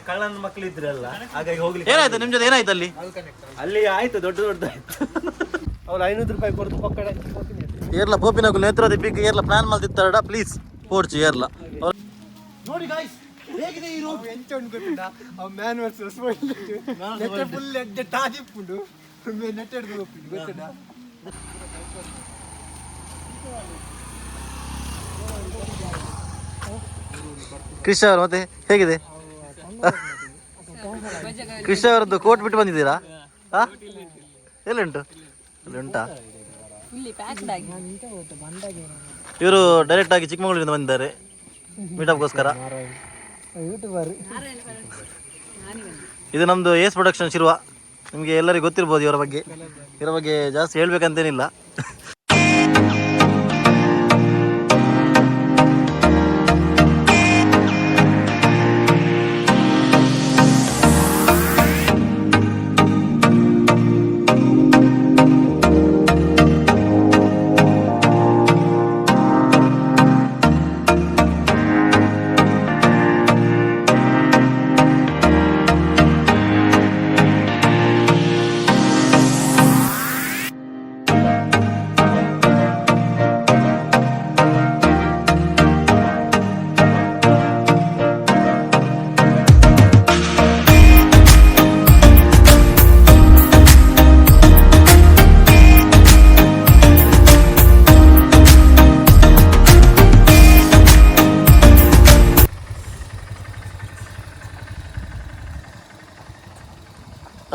ಕಳ್ಳನ ಮಕ್ಕಳು ಇದ್ರಲ್ಲ, ಹಾಗಾಗಿ ಹೋಗ್ಲಿಕ್ಕೆ. ಏನಾಯ್ತು ನಿಮ್ ಜೊತೆ? ಏನಾಯ್ತು ಅಲ್ಲಿ? ಅಲ್ಲಿ ಆಯ್ತು, ದೊಡ್ಡ ದೊಡ್ಡದಾಯ್ತು. ಅವ್ರು 500 ರೂಪಾಯಿ ಕೊಡ್ತು ಪಕ್ಕಡ. ಏರ್ಲ ಪೋಪಿನಗು ನೇತ್ರಾವತಿ ಪೀಕ್ ಏರ್ಲ ಪ್ಲಾನ್ ಮಾಡ್ತಿತ್ತಾರಡ, ಪ್ಲೀಸ್ ಪೋಡ್ಚು ಏರ್ಲ. ನೋಡಿ ಗಾಯ್ಸ್, ಹೇಗಿದೆ ಈ ರೋಡ್? ಎಂಚ ಉಂಟು ಗೊತ್ತುಂಟಾ? ಅವ್ ಮ್ಯಾನ್ ವರ್ಸಸ್ ನೆಟ್ಟ ಫುಲ್ ಎಡ್ಡೆ ಟಾಜಿಪ್ಪುಂಡು, ನೆಟ್ ಹಿಡ್ದು ಹೋಗ್ಪಿಂಡು ಗೊತ್ತುಂಟಾ? ಕೃಷ್ಣ ಅವರು, ಮತ್ತೆ ಹೇಗಿದೆ? ಕೃಷ್ಣ ಅವರದ್ದು ಕೋಟ್ ಬಿಟ್ಟು ಬಂದಿದ್ದೀರಾ? ಹಾ, ಎಲ್ಲುಂಟು? ಅಲ್ಲಿ ಉಂಟಾ? ಇವರು ಡೈರೆಕ್ಟ್ ಆಗಿ ಚಿಕ್ಕಮಗಳೂರಿಂದ ಬಂದಿದ್ದಾರೆ ಮೀಟಪ್ಗೋಸ್ಕರ. ಯೂಟ್ಯೂಬರ್. ಇದು ನಮ್ಮದು ಏಸ್ ಪ್ರೊಡಕ್ಷನ್ ಶಿರುವ. ನಿಮಗೆ ಎಲ್ಲರಿಗೂ ಗೊತ್ತಿರ್ಬೋದು ಇವರ ಬಗ್ಗೆ. ಇವರ ಬಗ್ಗೆ ಜಾಸ್ತಿ ಹೇಳ್ಬೇಕಂತೇನಿಲ್ಲ.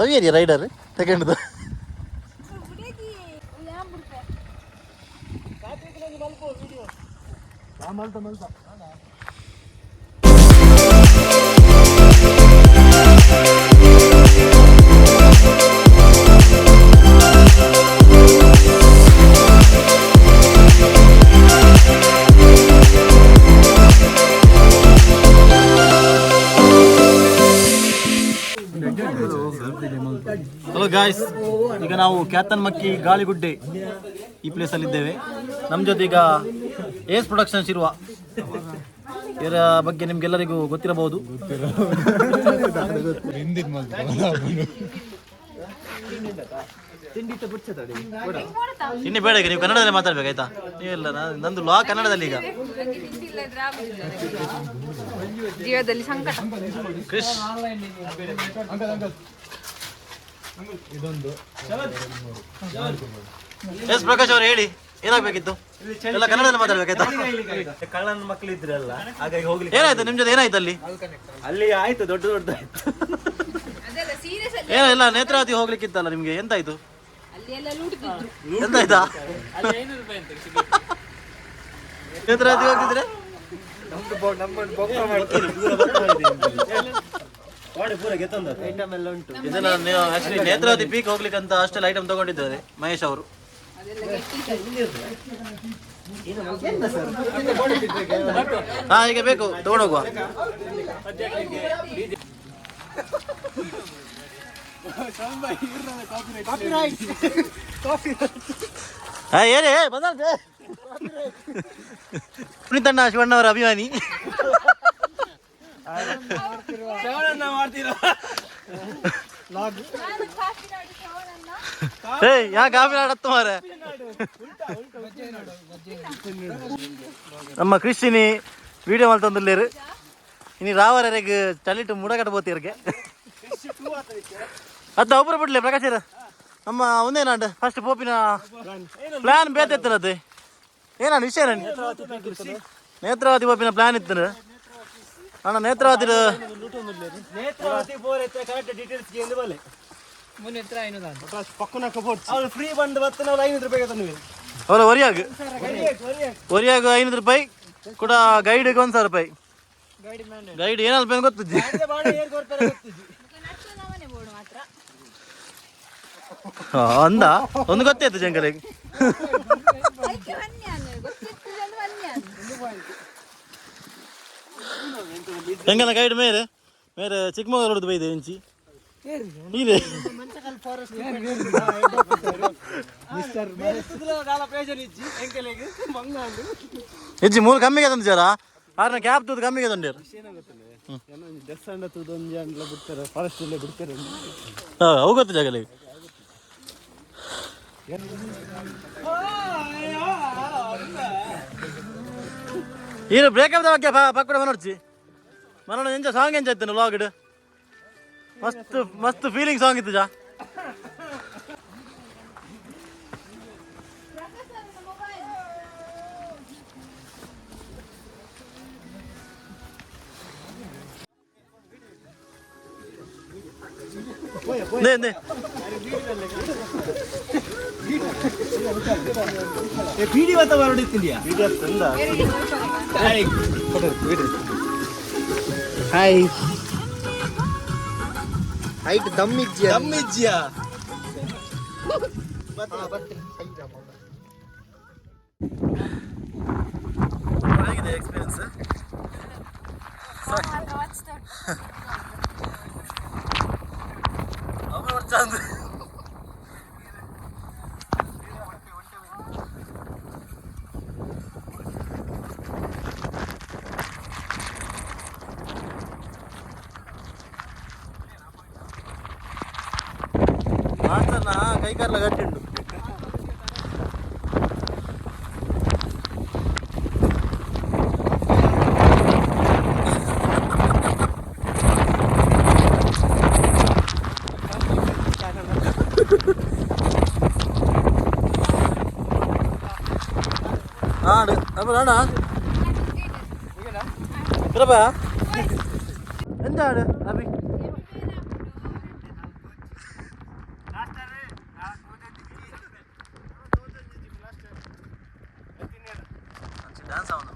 ಅವೇರಿ ರೈಡರ್ ಸೆಕೆಂಡ್ದು. ಹಲೋ ಗಾಯ್ಸ್, ಈಗ ನಾವು ಕ್ಯಾತನ್ಮಕ್ಕಿ ಗಾಳಿಗುಡ್ಡೆ ಈ ಪ್ಲೇಸಲ್ಲಿ ಇದ್ದೇವೆ. ನಮ್ಮ ಜೊತೆ ಈಗ ಏಸ್ ಪ್ರೊಡಕ್ಷನ್ಸ್ ಇರುವ ಇವರ ಬಗ್ಗೆ ನಿಮ್ಗೆಲ್ಲರಿಗೂ ಗೊತ್ತಿರಬಹುದು. ತಿಂಡಿ ಬೇಡ ಈಗ. ನೀವು ಕನ್ನಡದಲ್ಲಿ ಮಾತಾಡ್ಬೇಕಾಯ್ತಾ? ನೀವೆಲ್ಲ ನಂದು ಲಾ ಕನ್ನಡದಲ್ಲಿ ಈಗ. ಜೀವದಲ್ಲಿ ಸಂಕಟ. ಕ್ರಿಶ್. ಎಸ್ ಪ್ರಕಾಶ್ ಅವರು, ಹೇಳಿ, ಏನಾಗಬೇಕಿತ್ತು? ಎಲ್ಲ ಕನ್ನಡದಲ್ಲಿ ಮಾತಾಡ್ಬೇಕಾಯ್ತಾ? ಕಳ್ಳನ ಮಕ್ಕಳು ಇದ್ರಲ್ಲ, ಹಾಗಾಗಿ ಹೋಗ್ಲಿಕ್ಕೆ. ಏನಾಯ್ತು ನಿಮ್ ಜೊತೆ? ಏನಾಯ್ತು ಅಲ್ಲಿ? ಅಲ್ಲಿ ಆಯ್ತು, ದೊಡ್ಡ ದೊಡ್ಡದಾಯ್ತು. ಅದೆಲ್ಲ ಸೀರಿಯಸ್ ಅಲ್ಲಿ. ಏನೋ ಇಲ್ಲ, ನೇತ್ರಾವತಿ ಹೋಗ್ಲಿಕ್ಕಿತ್ತಲ್ಲ ನಿಮ್ಗೆ, ಎಂತಾಯ್ತು? ಅಲ್ಲಿ ಎಲ್ಲ ಲೂಟಿದ್ರು. ಎಂತಾಯ್ತಾ? ನೇತ್ರಾವತಿ ಹೋಗ್ತಿದ್ರೆ ಬಾಡಿ ಪೂರ ಗೆತ್ತೊಂದ. ಐಟಮ್ ಎಲ್ಲ ಉಂಟು. ಇದನ್ನ ನೀವು ಆಕ್ಚುಲಿ ನೇತ್ರಾವತಿ ಪೀಕ್ ಹೋಗ್ಲಿಕ್ಕಂತ ಅಷ್ಟೆಲ್ಲ ಐಟಮ್ ತಗೊಂಡಿದ್ದಾರೆ ಮಹೇಶ್ ಅವರು. ಅದೆಲ್ಲ ಗಟ್ಟಿ. ಹಾ, ಈಗ ಬೇಕು, ತಗೊಂಡೋಗುವ. ಹಾ, ಏನೇ ಬಂದ? ಪುನೀತಣ್ಣ, ಶಿವಣ್ಣವರ ಅಭಿಮಾನಿ. ಮಾಡ್ತೀರಾ? ನಾನು ಕಾಫಿನಾಡು ಶ್ರವಣನ್ನ. ಏಯ್, ಯಾ ಕಾಫಿ ನಾಡತ್ತು ಮಾರೆ. ನಮ್ಮ ಕ್ರಿಶ್ಚಿನಿ ವಿಡಿಯೋ ಮಲ್ತೊಂದುಲ್ಲೇರು. ಇನಿ ರಾವರೆಗ್ ಚಳಿಟು ಮುಡಗಟ್ಟ ಬೋತಿರ್ಗೆ ಅತ್ತ ಒಬ್ಬರು ಬಿಡ್ಲೆ. ಪ್ರಕಾಶ್, ನಮ್ಮ ಒಂದೇನಾಂಡ್ ಫಸ್ಟ್ ಪೋಪಿನ ಪ್ಲಾನ್ ಬೇತೆತ್ತನದು. ಏನಾಂಡ್ ವಿಷಯ? ನೇತ್ರಾವತಿ ಪೋಪಿನ ಪ್ಲಾನ್ ಇತ್ತು ಅಣ್ಣ, ನೇತ್ರಾವತಿ. ನೇತ್ರಾವತಿ ಬೋರ್ ಎತ್ತ ಕರೆಕ್ಟ್ ಡೀಟೇಲ್ಸ್ ಎಂದು ಬಲ್ಲೆ. ಅವ್ರು ಫ್ರೀ ಬಂದು ಬತ್ತ, ನಾವು 500 ರೂಪಾಯಿಗೆ ತಂದ್ವಿ. ಅವರ ಒರಿಯಾಗ ಒರಿಯಾಗ 500 ರೂಪಾಯಿ ಕೂಡ, ಗೈಡ್ಗೆ 1000 ರೂಪಾಯಿ. ಗೈಡ್ ಏನಲ್ಪ ಗೊತ್ತಿದ್ದಿ? ನಟ್ಟು ನವನೆ ಬೋರ್ಡ್ ಮಾತ್ರ. ಅಂದ ಒಂದು ಗೊತ್ತಾಯ್ತು ಜಂಗಲಿಗೆ. ಐಕೆ ಬನ್ನಿ ಗೊತ್ತಿತ್ತು ಬನ್ನಿ. ಹೆಂಗನ ಗೈಡ್ ಮೇರೆ ಮೇರೆ ಚಿಕ್ಕಮಗಳೂರು ಬೈದೆ ಇಂಚಿ ನೀರೇ. ಹೆಜ್ಜಿ ಮೂರು ಕಮ್ಮಿಗೆ ತಂದಿದ್ದಾರಾ? ಆರ್ನ ಕ್ಯಾಬ್ ತೂದು ಕಮ್ಮಿಗೆ ತಂದಿರು. ಡ್ರೆಸ್ ಅಂಡ ತೂದೊಂಜಿ ಅಂಡ್ಲ ಬಿಡ್ತಾರೆ, ಫಾರೆಸ್ಟ್ ಇಲ್ಲೇ ಬಿಡ್ತಾರೆ. ಹಾಂ, ಅವು ಗೊತ್ತು ಜಾಗಲಿ. ಈರು ಬ್ರೇಕಪ್ ಬಗ್ಗೆ ಪಕ್ಕಡ ಮನೋಡ್ಚಿ ಮನೋಡ ಎಂಜ ಸಾಂಗ್ ಎಂಜ ಇತ್ತು ಲಾಗ್ ಮಸ್ತ್ ಮಸ್ತ್ ಫೀಲಿಂಗ್ ಸಾಂಗ್ ಇತ್ತು ಜಾ. 네, 네. ಬೀಡಿ ವಾತಾವರಣ ಇತ್ತಿದೆಯಾ? ಹಾಯ್, ಹೈಟ್ ದಮ್ ಇಜ್ಜಿಯ? ದಮ್ ಇಜ್ಜಿಯಾ? ಹೇಗಿದೆ ಎಕ್ಸ್ಪೀರಿಯನ್ಸ್? ಚಂದ. ಮಾಸ್ತರ್ನ ಕೈ ಕಾರ್ಲ ಗಟ್ಟಿ ಉಂಟು. ಆಡು ಅಪ್ಪ ಅಣ್ಣ ಪ್ರಭಾ ಎಂತ ಆಡು ಅಭಿ? ಡ್ಯಾನ್ಸ್ ಅವನು.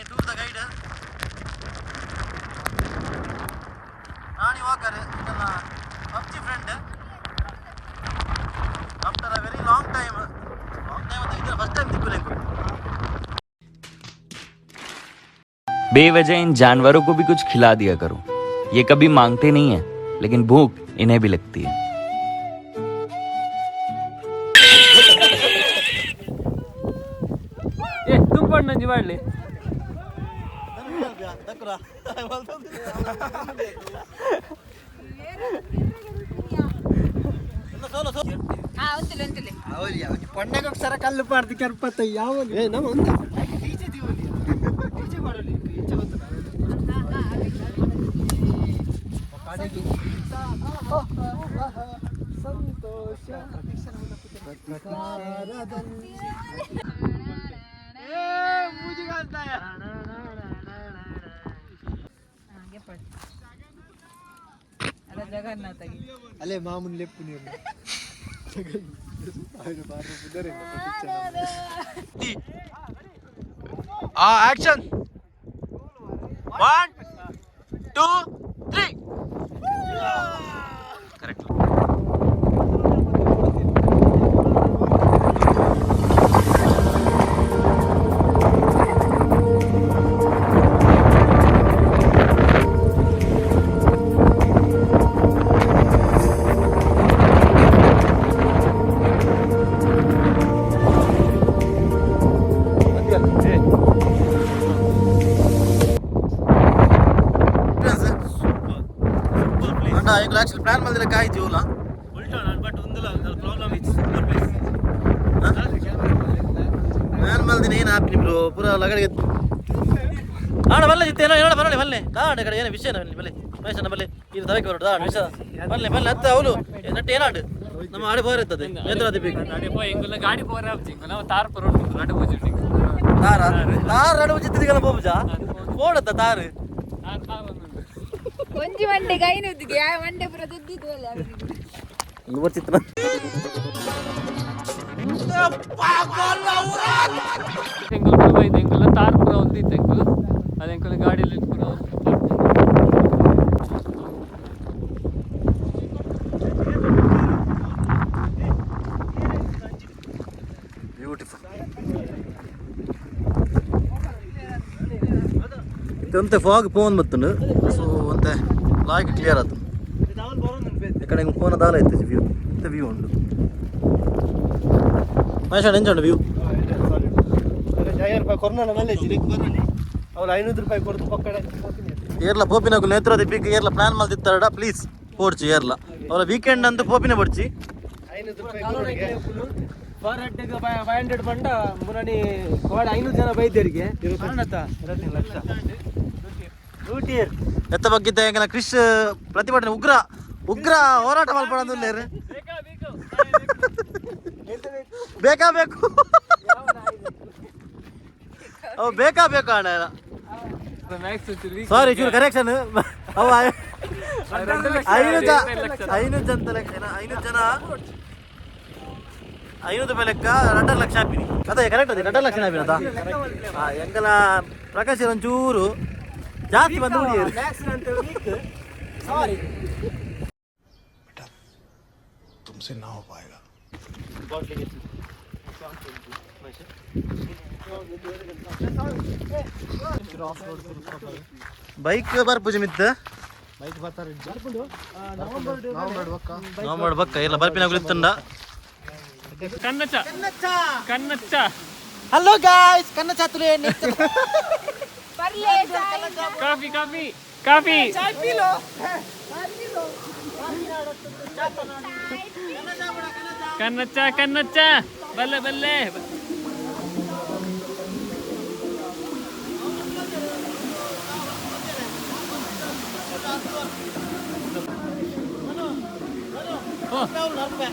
Tour the guide Rani walker ನನ್ನ PUBG friend. After a very long time, long time ಅಂತ ಇದರ ಫಸ್ಟ್ ಟೈಮ್ ತಿಕ್ಕುಲೆಂಕು. बेवजह इन जानवरों को भी कुछ खिला दिया करो। ये कभी मांगते नहीं है, लेकिन भूख इन्हें भी लगती है। ಏ ತುಪ್ಪಣ್ಣಂಜಿ ಮಾಡಲಿ. ಹಾ, ಒಂತಿಲ್ಲ ಒಂತಿಲ್ಲ. ಪೊಣ್ಣಗೆ ఒకసారి ಕಲ್ಲು ಪಾಡ್ದು ಕೆರ್ಪತ್ತ ಯಾವ ಏ ನಮ್ಮ ಒಂದು ಸಂತೋಷ. ಅಲ್ಲ ಜಗನ್ನಾಥಗೆ. ಅಲ್ಲೇ ಮಾಮೂಲಿ ಲೆಪ್ಪು ನೀರು. ಆಕ್ಷನ್, 1 2 3. ಕರೆಕ್ಟ್. ಅಣ್ಣ, ಈಗ ಆಕ್ಚುಲಿ ಪ್ಲಾನ್ ಮಾಡಿದ್ರೆ ಕಾಯಿ ಜೀವಲ. ಬಟ್ ಒಂದಿಲ್ಲ problem, it's super place. Plan ಮಲ್ದಿನ ಏನು ಆಪ್ನಿ ಬ್ರೋ, ಪೂರ ಲಗಡಿಗೆ ಆಡ ಬಲ್ಲೆ ಜಿತ್ತೆ ಏನೋ ಏನೋ ಬರಲಿ ಬಲ್ಲೆ ದಾಡ ಕಡೆ ಏನು ವಿಷಯ ಬಲ್ಲೆ ಮಹೇಶನ ಬಲ್ಲೆ ಇದು ತವಕ್ಕೆ ಬರೋದು ದಾಡ ವಿಷಯ ಬಲ್ಲೆ ಬಲ್ಲೆ ಅತ್ತ ಅವಳು ನಟ್ಟು ಏನಾಡು ನಮ್ಮ ಆಡಿ ಬೋರ್ ಇರ್ತದೆ ನೇತ್ರಾದಿ ಬೇಕು. ಎಂಗುಲ ಗಾಡಿ ಪೋರ ಆಪ್ಜಿ ನಾವು ತಾರ್ ಪರೋಡು ನಡು ಪೂಜೆ. ತಾರ ತಾರ್ ನಡುವು ಚಿತ್ತಿದಿಗಲ ಪೋಪುಜ ಪೋಡತ್ತ ತಾರು. ತಾರ್ ತಾರ್ ಒಂದುಂಟು. ಒಂಜಿ ಮಂಡೆ ಗೈನುದ್ದಿಗೆ ಆ ಮಂಡೆ ಪೂರ ದುದ್ದಿದ್ದು ಅಲ್ಲ. ಚಿತ್ರ. ಎಂಗುಲ ಪೂರ ಬೈದು ಎಂಗುಲ ತಾರ್ ಪೂರ ಒಂದಿತ್ತು ಎಂಗುಲ ಅದು ಎಂಕುಲ ಗಾಡಿಯಲ್ಲಿ ಪೂರ. ಬ್ಯೂಟಿಫುಲ್. ಒಂತೆ ಫಾಗ್ ಫೋನ್ ಬತ್ತುಂಡು, ಸೊ ಒಂತೆ ಲಾಯ್ಕ್ ಕ್ಲಿಯರ್ ಆತು. ಈ ಕಡೆ ಫೋನ್ ದಾಲ ಇತ್ತು. ವ್ಯೂ ವ್ಯೂ ಉಂಟು. ಮಹೇಶ್, ಎಂಚ ಉಂಟು ವ್ಯೂ? 1000 ರೂಪಾಯಿ ಕೊರೋನಾ ಮಲ್ಲೇಜಿ ಅವ್ರು 500 ರೂಪಾಯಿ ಕೊಡ್ತು ಪಕ್ಕಡ. ಏರ್ಲ ಪೋಪಿನಕು ನೇತ್ರದ ಬಿಗ್ ಏರ್ಲ ಪ್ಲಾನ್ ಮಲ್ತಿತ್ತಾರಡ, ಪ್ಲೀಸ್ ಪೋಡ್ಚಿ ಏರ್ಲ. ಅವರ ವೀಕೆಂಡ್ ಅಂತೂ ಪೋಪಿನ ಪೋಡ್ಚಿ. 500 ರೂಪಾಯಿ. ಪರ್ ಹೆಡ್ 500 ಬಂಡ ಮುರಣಿ ಕೋಡ 500 ಜನ ಬೈದ್ಯರಿಗೆ 2.5 ಲಕ್ಷ. ಎತ್ತ ಬಗ್ಗಿದ್ದ ಹೆಂಗನ ಕ್ರಿಶ್ ಪ್ರತಿಭಟನೆ, ಉಗ್ರ ಉಗ್ರ ಹೋರಾಟ ಮಲ್ಪಡಂದುಲ್ಲೇರು. ಬೇಕಾ ಬೇಕು, ಅವು ಬೇಕಾ ಬೇಕು ಅಣ್ಣ. ಸಾರಿ, ಚೂರು ಕರೆಕ್ಷನ್. ಅವ 500 ಜನ ಲೆಕ್ಕ, 500 ಜನ 500 ರೂಪಾಯಿ ಲೆಕ್ಕ 2.5 ಲಕ್ಷ ಹಾಪಿನಿ. ಅದೇ ಕರೆಕ್ಟ್, ಅದೇ 2.5 ಲಕ್ಷ ಹಾಪಿನ. ಹಾ, ಎಂಕಲ ಪ್ರಕಾಶ್ ಒಂಚೂರು ಜಾಸ್ತಿ ಬಂದು. ಸಾರಿ. तुमसे ना हो पाएगा। ಬೈಕ್ ಬರ್ಪುಜಿ ಮಿತ್ತ. ಬೈಕ್ ಬರ್ತಾರೆ. ನವಂಬರ್ ಬಕ್ಕ ಇಲ್ಲ ಬರ್ಪಿನ ಇತ್ತಂಡ. ಕನ್ನಚ ಕನ್ನಚ್ಚ. ಹಲೋ ಗಾಯ್ಸ್, ಕನ್ನ ಚಾತುರೆ. ಬರ್ಲೇ. Coffee coffee coffee. ಕನ್ನಚ್ಚ ಕನ್ನಚ್ಚ, ಬಲ್ಲೆ ಬಲ್ಲೆ. ಓ, ಅರ್ಪೆ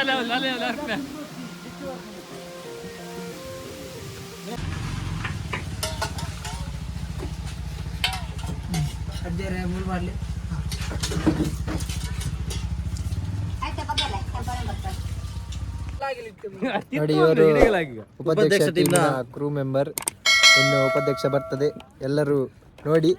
ಅಲ್ಲ, ಅಲ್ಲ, ಅಲ್ಲ, ಅರ್ಪೆ. ಆಯ್ತಾ, ಪಕ್ಕಲ್ಲ ಬರ್ತಾರೆ. ನೋಡಿ, ಇವರು ಉಪಾಧ್ಯಕ್ಷ ಉಪಾಧ್ಯಕ್ಷ ಟೀಮ್ನ ಕ್ರೂ ಮೆಂಬರ್. ಇನ್ನು ಉಪಾಧ್ಯಕ್ಷ ಬರ್ತದೆ, ಎಲ್ಲರೂ ನೋಡಿ.